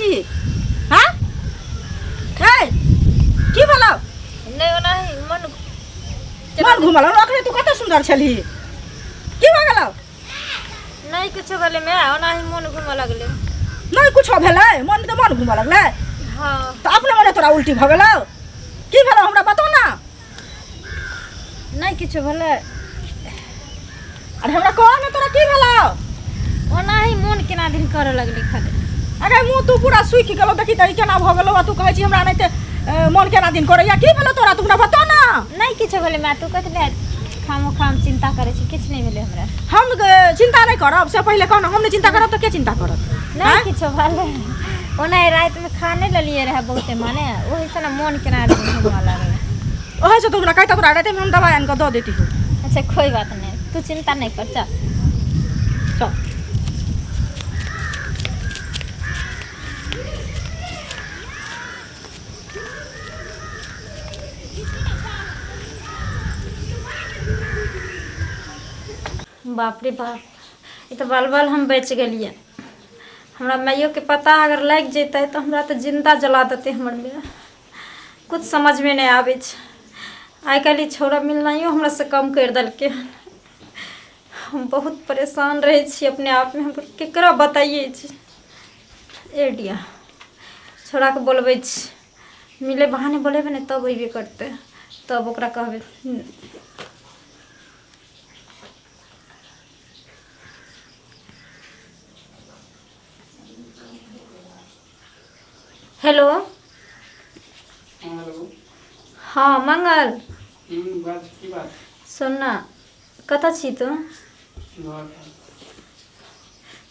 छी हाँ हे की भेलौ नहि ओनाही मन मन घुमल अखने तू कते सुन्दर छलही की भऽ गेलौ नहि किछो भेलै माय ओनाही मन घूमऽ लगलै नहि कुछो भेलै मन तऽ मन घूमऽ लगलै हँ तऽ अपने मने तोरा उल्टी भऽ गेलौ की भेलौ हमरा बताउ ना नहि किछो भेलै अरे हमरा कह ने तोरा की भेलौ ओनाही मोन केना दिन करऽ लगलै खाली अरे मुँह तू पूरा सूखि गेलौ देखी तऽ ई केना भऽ गेलौ आ तू कहै छी हमरा नहि तऽ मन केना दिन करैया की भेलौ तोरा तू हमरा बताउ ना नहि किछो भेलै माय तू कथी लए खामो खाम चिन्ता करै छी किछु नहि भेलै हमरा हम चिन्ता नहि करब से पहिले कह ने हम नहि चिन्ता करब तऽ के चिन्ता करत नहि किछो भेलै ओना रातिमे खा नहि लेलियै रहए बहुते माने ओहिसँ ने मोन केना दिन घूमऽ लागलै ओहे से तू हमरा कहता तोरा रातिमे हम दवाइ आनि कऽ दऽ देती हूँ अच्छा कोई बात नहीं तू चिंता नहीं कर चल चल बाप रे बाप ई तऽ बाल बाल हम बचि गेलियै हमरा माइयोके पता अगर लागि जेतै तऽ हमरा तऽ जिन्दा जला देतै हमर माय किछु समझमे नहि आबै छै आइ काल्हि ई छौड़ा मिलनाइयो हमरासँ कम करि देलकै हन हम बहुत परेशान रहै छी अपने आपमे हम ककरा बतैयै छी ए डिया छौड़ाके बोलबै छी मिलै बहाने बोलेबै ने तब अयबे करतै तब ओकरा कहबै हेलो हेलो। हँ मंगल। बात की बात? सुन ना, कतऽ छी तू? घर पर।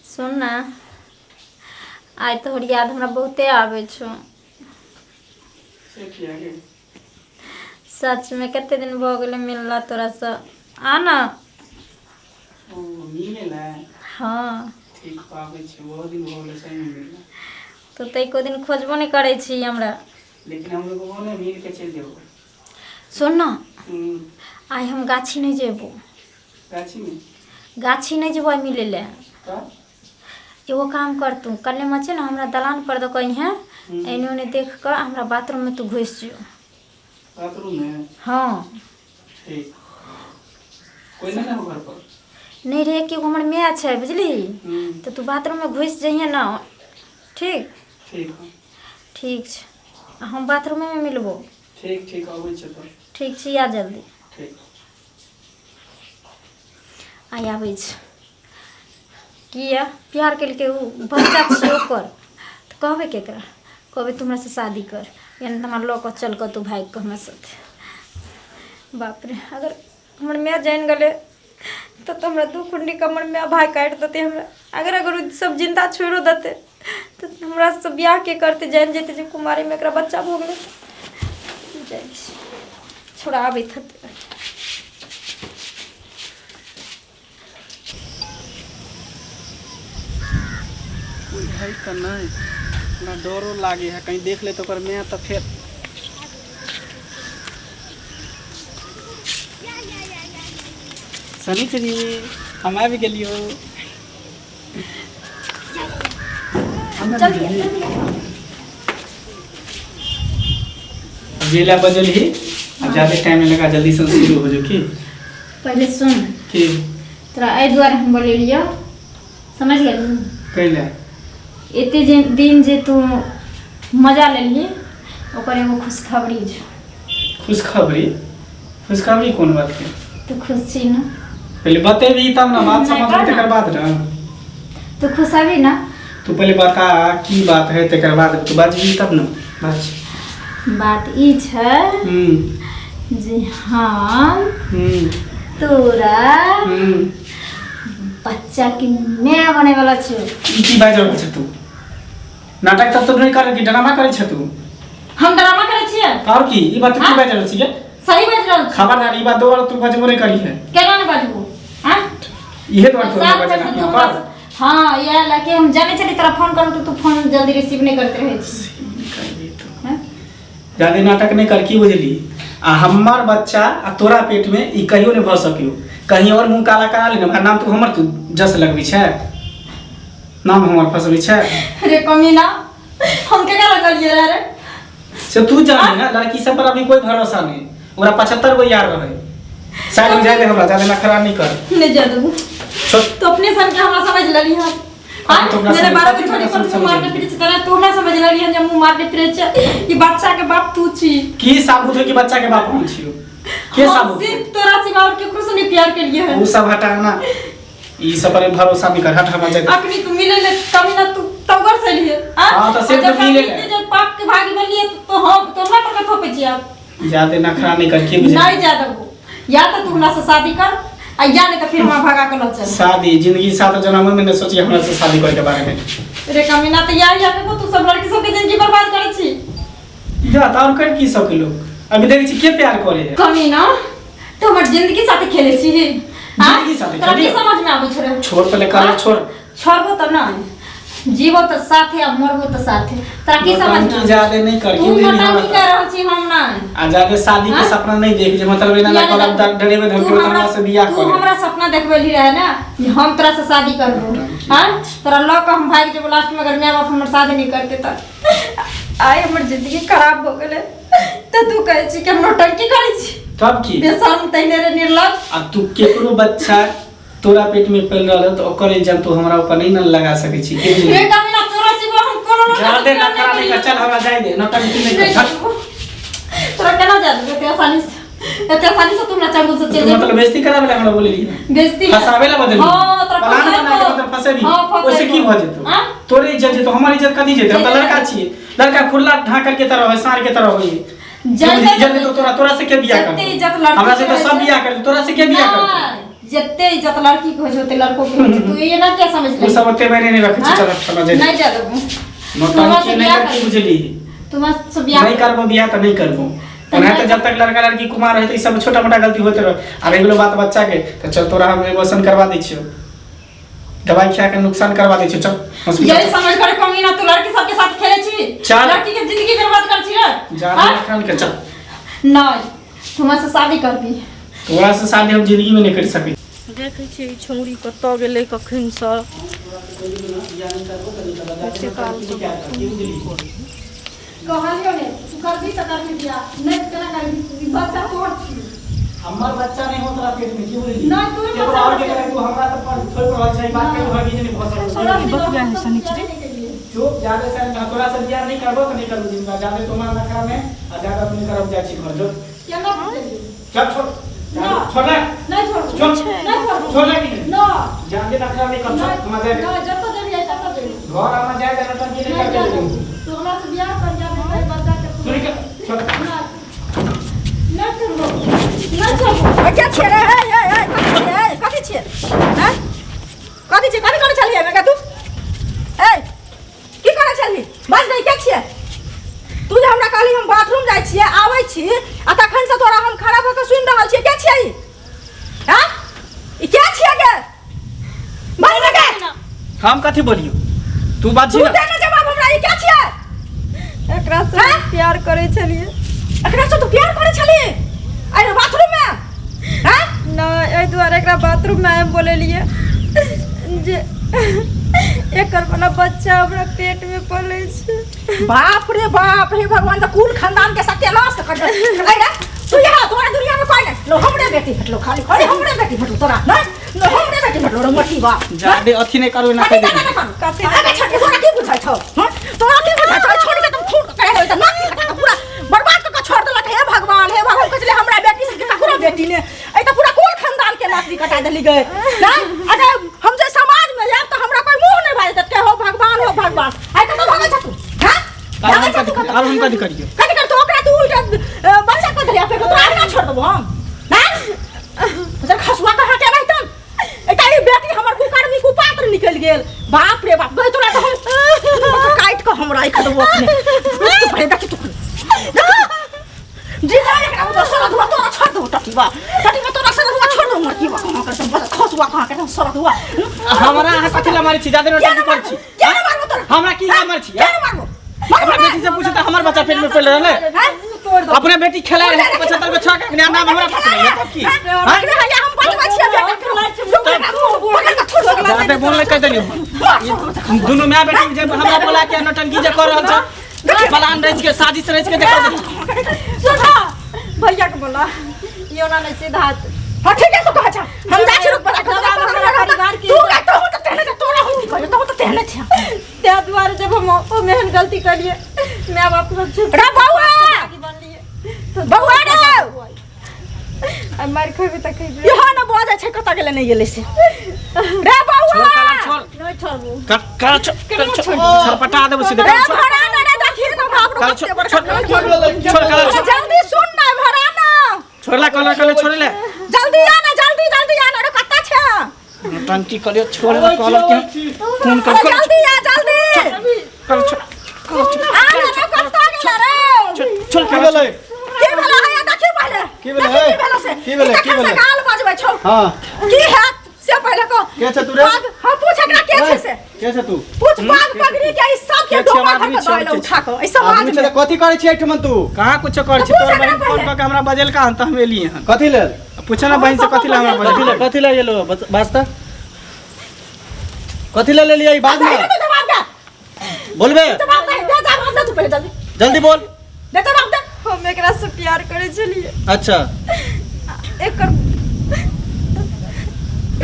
सुन ना, आइ तोहर याद हमरा बहुते आबै छौ। से किया गे? सचमे कते दिन भऽ गेलै मिलला तोरासँ, आ ना। ओ मिले ला? हँ। ठीक, आबै छी, बहुत दिन भऽ गेलै सही में मिलला। तू तऽ एको दिन खोजबो नहि करै छी हमरा। लेकिन हम लोग ने मिल के चलि जेबो। सुन ना, आइ हम गाछी नहि जेबो। गाछी में? गाछी नहि जेबो आइ मिलै लए। तऽ एगो काम कर, तू कल्ले मचे ने हमरा दलान पर दऽ कऽ अइहें, एने ओने देख कऽ हमरा बाथरूममे तू घुसि जो। बाथरूम में? हँ। ठीक, कोई नहीं ना हो घर पर? नहि रे, एगो हमर माय छै, बुझली? तऽ तू बाथरूममे घुसि जइहें ने, ठीक? ठीक है। ठीक छै, आ हम बाथरूमेमे मिलबो। ठीक ठीक, अबै छै तऽ। ठीक छै, आ जल्दी। ठीक। आइ आबै छै किया प्यार केलकै ओ, बच्चा छियै ओकर, तऽ कहबै केकरा? कहबै तू हमरासँ शादी कर, या नहि तऽ हमरा लऽ कऽ चल कतहु भागि कऽ हमरा साथे। बाप रे, अगर हमर माय जानि गेलै तब तऽ हमरा दू कुण्डीके हमर माय भाय काटि देतै हमरा। अगर अगर ओ सब जिन्दा छोड़िओ देतै तऽ हमरासँ बियाह के करतै? जानि जेतै जे कुमारीमे एकरा बच्चा भऽ गेलै। जाइ छी, छोड़ा आबैत हेतै। कोई है तऽ नहि, हमरा डरो लागे है, कहीं देख ले तऽ ओकर माय तऽ फेर। सनी, हम आबि गेलियो। जेला बजल ही अब ज्यादा टाइम नहीं लगा, जल्दी से शुरू हो जो की। पहिले सुन। की? तोरा एहि दुआरे हम बोलेलियौ, समझ गेलही? कैले? एते जे दिन जे तू मजा लेलही, ओकर एगो खुशखबरी छौ। खुशखबरी? खुशखबरी कोन बात के? तू खुश छी ने? पहले बतेबी तब ना बात। नहि, समझ कह ना। तकर बाद ना। तू खुश हबी ना? तू पहले बता की बात है, तकर बाद तू बाजबी तब ना बाज। बात ई छै जे हम तोरा बच्चा के माय बने वाला छियौ। ई की बाजि रहल छ तू? नाटक तब तो नहीं कर कि ड्रामा करै छ तू? हम ड्रामा करै छियै? और की? ई बात तू की हाँ? बाजि रहल छियै? सही बाजि रहल छी। खबरदार, ई बात दोबारा तू बजबो नहीं करी है। केना नहि बाजबू आँ? इहे दुआरे तोरा साफ बजना से तू यहाँ हमरा पर। हाँ, इएह लए के हम जानै छली, तोरा फोन करू तऽ तू फोन जल्दी रिसीव नहि करैत रहै छी। हैं? ज्यादे नाटक नहीं कर, की बुझली? आ हमार बच्चा आ तोरा पेट में ई कहियो नहीं भऽ सकियो। कहीं और मुंह काला करा ले ना, नाम तू हमर तू जस लगबै छै, नाम हमर फसबै छै। रे कमीना। हम केकरा लगलियै रे? से तू जानी ना, लड़की सब पर अभी कोई भरोसा नहीं। ओकरा 75 गो यार रहे। साइड में जाए दे हमरा, ज्यादा नखरा नहीं कर। नहीं जा देबू। छोड़। तो अपने सन के हमरा समझ लेली हन। हाँ, तो हमरा मेरे समझ- बारे में कथी छोड़ी हमरा पर समझ मुँह मारने लेली? फिरे छै, तोरा तू हमरा समझ लेली हन जे मुँह मारने फिरे छै। ई बच्चा के बाप तू छी। की साबुत है कि बच्चा के बाप हम छियो? के हम साबुत? सिर्फ तोरा सिवा और केकरो से नहीं प्यार केलिए हन। उ सब हटाना, ई सब पर भरोसा नहीं कर। हट, हमरा जाए दे। अखनी तू मिले ले तभी ना तू तौगर से लिए। हाँ, तो सिर्फ जब मिले ले। जब पाप के भागी बनलिए तो हम तोरा पर के थोपे छी आप। ज्यादा नखरा नहीं कर, की बुझे? नहीं जा देबू। या तो तू हमरा से शादी कर आ या नहीं तो फिर हमरा भगा के ल चल। शादी जिंदगी सात जन्म में नहीं सोची हमरा से शादी करे के बारे में। रे कमीना, तो यार या के तू सब लड़की सबके जिंदगी बर्बाद करे छी। जा त और कर की सके लोग? अभी देख छी के प्यार करे है। कमीना, तू हमर जिंदगी साथे खेले छी। हाँ? जिंदगी साथे तोरा की खेलियो? समझ में आबै छौ रे? छोड़ पहले कर। हाँ? छोड़। छोड़बो त नहीं, जीवो त साथे आ मरबो त साथे। तोरा की समझ में नौटंकी आबै छौ? ज्यादा नहीं कर, तू की बुझली? नौटंकी हमरा कर रहल छी, हम नहीं। आ ज्यादा शादी के हाँ? सपना नहीं देख जे, मतलब एना ना या करब नहीं त डरे में तू धमकी हमरा से बियाह तू करे। हमरा सपना देखबेली रहे ना कि हम तोरा से शादी करबो। हाँ, तोरा लऽ कऽ हम भागि जेबो लास्ट में अगर my बाप हमर शादी नहीं करते तऽ। आइ हमर जिंदगी खराब भऽ गेलै तऽ तू कहै छी कि हम नौटंकी करै छी। तब की? बेशर्म तहिने रे निर्लज। आ तू केकरो बच्चा तोरा पेट में पल रहल है, तो ओकर इल्जाम तू हमरा ऊपर नहीं न लगा सकै छी, की बुझली? रे कमीना, तोरा सिवा हम कोनो नौटंकी ज्यादा नहीं नखरा नहीं कर, चल हमरा जाय दे, नौटंकी नहीं कर, हट। तोरा केना जा देबो एते आसानी से? एते आसानी से तू हमरा चंगुल से तू चलि जेबही? मतलब बेइज्जती करावे ला हमरा बोलेली? बेइज्जती फसावे ला बदली। हाँ, तोरा प्लान फसेबो। बना के मतलब फसेबी। हाँ, फसेबो। ओइसे की भऽ जेतौ? हाँ? तोरे इज्जत जेतौ, हमर इज्जत कथी जेतौ? हम तऽ लड़का छियै, लड़का खुला ढाकल के तरह होय, साँढ़ के तरह होय। जल्दी इज्जत जेतौ तोरा, तोरा से के बियाह जते करतौ? इज्जत लड़की हमरा से के तऽ होइ सब छै। बियाह करतौ, तोरा से के बियाह करतौ? नहि, जते इज्जत लड़की के होइ छै ओते लड़को के होइ छै। तू ये ना क्या समझ ओ ले? सब ओते मायने नहीं रखै छै। चल हमरा जाय दे। नहीं जा देबो। तू हमरा नौटंकी से नहीं बियाह कर, की कर। बुझली? तू हमरा से बियाह नहीं करबो बियाह तऽ नहीं करबो। तऽ ओना तऽ नहि- जब तक लड़का लड़की कुमार रहे तऽ ई सब छोटा मोटा गलती होते रहे। आ रहि गेलो बात बच्चा के, तऽ चल तोरा हम एबोर्शन करवा दै छियौ, दवाई खिया के नुकसान करवा दै छियौ, चल हॉस्पिटल। यही समझ कर कमीना तू लड़की सबके साथ खेले छी? चल। लड़की के जिंदगी बर्बाद कर छी रे? जा। हाँ? खान के चल। नहीं, तू हमरा से शादी करबी। तोरा से शादी हम जिंदगी में नहीं कर सकै। देखै छियै ई छौड़ी कतऽ गेलै कखनसँ। कहलियो ने, तू करबी तऽ करबी बियाह, नहि तऽ केना करबी? ई बच्चा तोहर छी। हमर बच्चा नहीं हो तोरा पेट में, की बुझली? नहीं, तू ही केकरो बच्चा और के बच्चा। करे, तू हमरा तऽ पर थोड़े रहल छै, ई बात कहियो हरगिज नहीं भऽ सकै। तोरा सिवा बतिया है हम सब शनिचरी। बियाह नहि केलियै। चुप, ज्यादा से तोरा से बियाह नहीं करबो तऽ नहीं करबो जिनका। ज्यादा तुम्हारा नखरा में आ ज्यादा अपने करब, जाइ छी घर, जो। केना बुझलियै? चल छोड़। ना। छोड़ ले। नहि छोड़बो। छोड़। नहि छोड़बो। छोड़ ले की नहीं? नहि। ज्यादा नखरा नहीं कर, छोड़। नहि, हमरा जाय दे। नहि, जतऽ जेबही आइ ततऽ जेबही। घर हमरा जाय दे, नौटंकी नहीं नहि कर जा दे। देबो। तू हमरा से बियाह कर जा, नहि तऽ बच्चा के तू निकल, छोड़। नहि। नहि छोड़बो। नहि छोड़बो। क्या छियै रे? ए ए ए, कथी छियै? ए, कथी छियै? हैं, कथी छियै? कथी करै छलियै एहिमे तू? ए, की करै छलही? बाज नहि, के छियै तू जे हमरा कहली हम बाथरूम जाइ छियै आबै छी, आ तखन से तोरा हम खड़ा भऽ कऽ सुनि रहल छियै? के छियै ई? हैं, ई के छियै गे? बाज ने गे। हम कथी बोलियो? तू बात छी तू ना। दे ने जवाब हमरा, ई के छियै? एकरा से हैं? प्यार करै छलियै। एकरा से तू प्यार करै छली अरे बाथरूम में? हैं? नहि, एहि दुआरे एकरा बाथरूममे आबि बोलेलियै जे एकर वाला बच्चा हमरा पेटमे पलै छै। बाप रे बाप, हे भगवान, तऽ कुल खानदान के सत्यानाश कर दे। अरे तू यहाँ तोरा दुनिया में कोई नहीं लो, हमरे बेटी भेटलो खाली, खाली हमरे बेटी भेटलो तोरा। नहीं लो, हमरे बेटी भेटलो रे मोटी बा। ज्यादा अथी नहीं करू ना। कथी कह दे। कथी कथी? अरे छोटी, तोरा की बुझाइ छौ? हँ, तोरा की बुझाइ छौ? छोड़ के तुम खून करे होय त नाक कटा के पूरा बर्बाद क के छोड़ देलक। हे भगवान, हे भगवान, कहै छलै हमरा बेटी से ककरो बेटी ने, एहि त पूरा कुल खानदान के नाक कटा देली गए। नहीं अगर हम जे समाज में जायब त हमरा कोई मुंह नहीं बाजत के। हो भगवान, हो भगवान, आइ कतौ भागै छ तू? हँ, भागै छ तू कतौ? आब हम कथी करियो? कथी कर तू? ओकरा तू उल्टा बच्चा कऽ देलियै फेर तोरा अहिना छोड़ देबो हम? नहीं जब खसुआ कहाँ के रहितन। एकटा ई बेटी हमर कुकर्मी कुपात्र निकलि गेल। बाप रे बाप, गई तोरा तऽ हम काटि कऽ हम राखि देबो अपने। तू पहिले देखी, तू जी जा एकरा उधर सरधुआ तोरा छोड़ देबो। टटीबा, टटीबा, तोरा सरधुआ छोड़ देबो। मरकीबा कहाँ कर, बस खसुआ कहाँ कर सरधुआ। हमरा अहाँ कथी ला मारै छी? ज्यादा किया नौटंकी ने करै छी। मारबो? किया ने मारबो तोरा? हमरा की ला मारै छी? किया ने मारबो? अपना बेटी से पूछू तऽ हमर बच्चा पेट में पड़ि रहलै। हैं? अपने बेटी खेला रहे 75 गो छह के नाम हमरा फसलै तब की? हैं? हाँ? अखने हैया हम बजबै छियै बेटा के। रुक बेटा, पकड़ के थोड़ सकला। जाते बोल ले कह देलियो दुनू माय बेटी जे हमरा बोला के नौटंकी जे कर रहल छ प्लान रच के साजिश रच के देखा दे। सुना भैया के बोला यो ना नहीं सीधा हाथ। हाँ ठीक है तो कहा छा हम जा छी रुक बता हमरा परिवार के तू गा तो तो तेहने तोरा हम की कहियो तो तो तेहने छ। ते दुआरे जब हम ओ मेहन गलती करिए माय बाप सब छुप रे बउआ बनलिए तो बउआ रे आ मार खेबे त खेबे। इहो न बजै छै कतऽ गेलै नहि गेलै से रे बउआ छोड़ काला छोड़ नहीं छोड़बू कर कर छोड़ छरपटा देबो सीधे रे भरा न रे देखी न बाप रे काला कते छोड़ बड़का छोड़ छोड़ काला छोड़ जल्दी सुन न भरा न छोड़ला कहला कहले छोड़े ले जल्दी आ न जल्दी जल्दी आ न रे कतऽ छै। नौटंकी करियो छोड़ ले कहला के फोन कर अरे कर जल्दी आ जल्दी कर छोड़ आ न रे कतऽ गेलै रे छोड़ की काला भेलै की भेलै हैया देखी पहिले की भेलै, देखी हे? की भेलै से की भेलै, ई की तखन से भेलै? गाल बजबै छौ हाँ की हैत से पहिले कह के छै तू रे? पाग हाँ पूछ एकरा के छै से के छै तू पूछ पाग पगड़ी के ई सब के के छियै, डोबा आदमी घर के छियै, दऽ के छियै? उठा के ई समाज आदमी में छै तऽ कथी करै छी एहिठमन तू कहाँ कुछ कर छी पूछ तोर एकरा बहिन फोन पहिले। कऽ के हमरा बजेल का हन तऽ हम एलियै हन कथी लेल पूछ ना बहिन से कथी ला हमरा कथी बजेल लेल कथी लेल गेलो बास्ता कथी लेल लेलियै ई बाद दे में दे जवाब दे बोलबे जवाब दे दे जवाब दे तू पहिले जल्दी जल्दी बोल दे जवाब दे हम एकरा से प्यार करे छलिए अच्छा एकर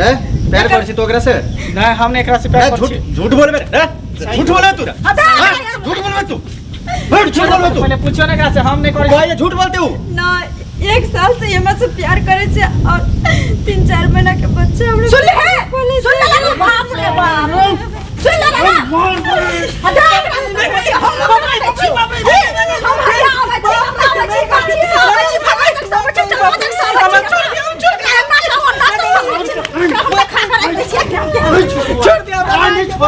ए प्यार करै छी तू ओकरा से नहीं हम नहीं एकरा से प्यार ए, करै झूठ छी झूठ बोलबे रे झूठ बोलबे तू रे हाँ, दे, हाँ, दे, झूठ बोलबे तू बड़ झूठ बोलबे तू पहिले पूछो ना एकरा से हम नहीं करै छी। कहै झूठ बोलते हो ना एक साल से हमरा से प्यार करे छे और 3-4 महीना के बच्चा हमरा सुन ले हे सुन ले ना बाप रे बाप सुन ले ना हाँ, दे एकरा से, हम हम हैया आबै छी हमरा आबै छी काची से आबै छी भगवान तक सब छै चल तक सब छै छोड़ दियो छोड़ दियो हमरा सब ना सब हम खा कर आबै छी छोड़ दिया हमरा। नहीं छोड़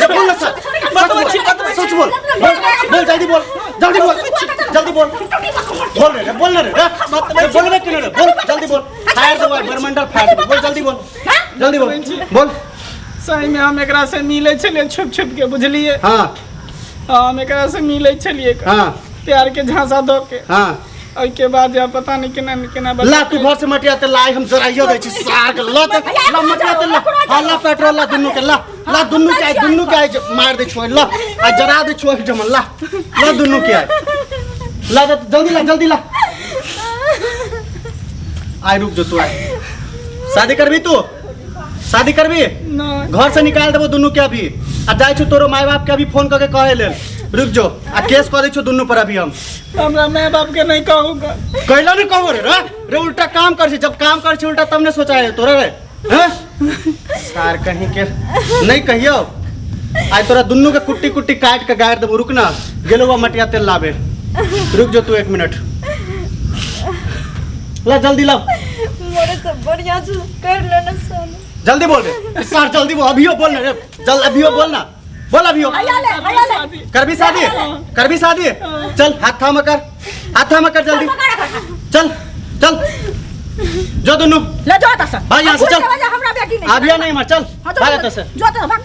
बोल बोल ना सर सच बोल बोल बोल जल्दी बोल जल्दी बोल जल्दी बोल बोल रे बोल ना रे रे बोलबे कि रे बोल जल्दी बोल फायर दो बरमंडल फायर दो बोल जल्दी बोल जल्दी बोल बोल सही में हम एकरा से मिले छलिए छुप छुप के बुझलिए हाँ हम एकरा से मिले छलिए हाँ प्यार के झांसा दो के हाँ ओहिके बाद जा पता नहीं केना न केना बता ला तू घर से मटिया ते लाई हम जराइयो दै छी सार के ला ते ला मटिया ते ला हाँ ला पेट्रोल ला दुन्नू के ला ला दुन्नू के आइ दुन्नू के आइ मार दै छो ला आ जरा दै छो जमन ला ला दुन्नू के आइ ला दे, जल्दी ला जल्दी ला आइ रुक जो तू आइ शादी करबी तू शादी करबी नहीं घर से निकाल देबो दुन्नू के अभी आ जाइ छौ तोरो माय बाप के अभी फोन करके कहे लेल रुक जो आ केस कऽ दै छौ दुन्नू पर अभी हम हमरा माय बाप के नहीं कहूँगा कैला नहीं कहो रे रे रे उल्टा काम कर छी जब काम कर छी उल्टा तब ने सोचा है तोरा रे हैं सार कहीं के नहीं कहियो आइ तोरा दुन्नू के कुट्टी कुट्टी काट के गाड़ देबो रुक ना गेलो बा मटिया तेल लाबे रुक जो तू एक मिनट ला जल्दी ला मोरे सब बढ़िया से कर लेना साला जल्दी बोल रे सार जल्दी बोल अभियो बोल ना रे जल अभियो बोल ना बोल अभियो हैया ले हैया ले करबी शादी करबी शादी चल हाथ थाम कर हाथ थाम कर जल्दी चल चल जो दुन्नू ले जो एतऽ से भाग यहाँ से, चल। हमरा बेटी नहीं अभियो नहीं मर चल हाँ, जो भाग एतऽ से जो एतऽ से, भाग।